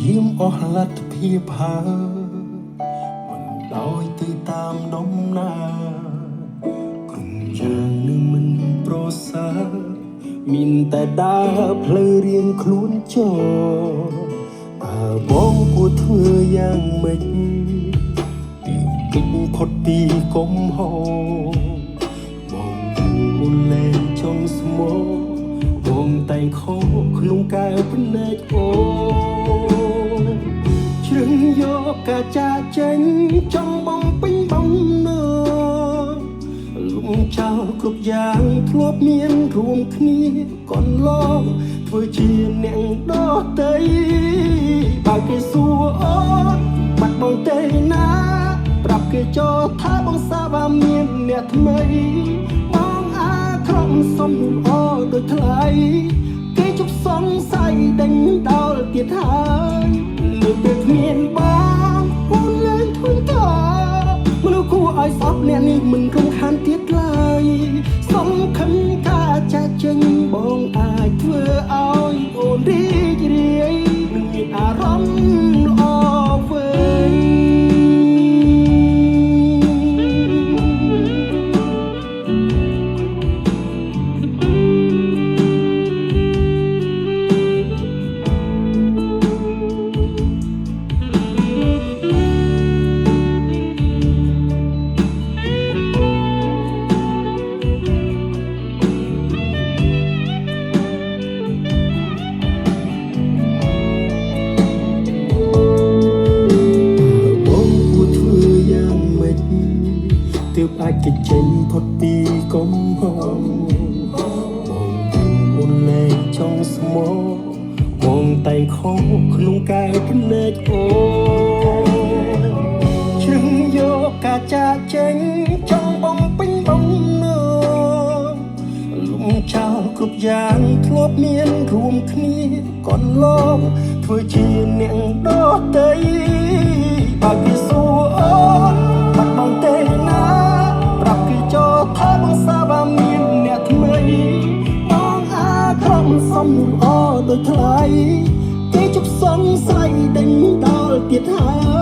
យាមអស់លទ្ធភាពហើយមិនដោយទៅតាមដំណើរក្រុមយ៉ាងនឹងមិនប្រសើរមានតែដើរផ្លូវរៀងខ្លួនចូលតើបងគួរធ្វើយ៉ាងម៉េចទើបគេចផុតពីកំហុសបងគួរលែងចង់ស្មោះបងតែងខុសក្នុងកែវភ្នែកអូនជ្រឹងយកការចាចេញចង់បំពេញបំណងលំចោលគ្រប់យ៉ាងធ្លាប់មានរួមគ្នាកន្លងធ្វើជាអ្នកដទៃបើគេសួរអូនបាត់បងទេណា ប្រាប់គេចូលថាបងសាវ៉ាមានអ្នកថ្មីបងអាក្រក់សុំល្អដូចថ្លៃគេជប់សង្ស័យដេញដោលទៀតហើយលើពេលគ្មានបងអូនលែងធុញថប់មនុស្សគួរឲ្យស្អប់អ្នកនេះមិនរំខានទៀតឡើយសង្ឃឹមថាចាក់ចេញបងអាចធ្វើឲ្យអូនរីករាយនឹងមានអារម្មណ៍ល្អវិញ បងគួរធ្វើយ៉ាងម៉េចទើបអាចគេចចេញផុតពីកំហុសបងដឹងអូនលែងចង់ស្មោះបងតែងខុសក្នុងកែវភ្នែកអូនជ្រឹងយកការចាកចេញចង់បំពេញបំណងលំចោលគ្រប់យ៉ាងធ្លាប់មានរួមគ្នាកន្លងធ្វើជាអ្នកដទៃបើគេសួរអូនបាត់បងទេណាប្រាប់គេចូលថាបងសាវ៉ាមានអ្នកថ្មីបងអាក្រក់សំល្អដូចថ្លៃគេជប់សង្ស័យដេញដោលទៀតហើ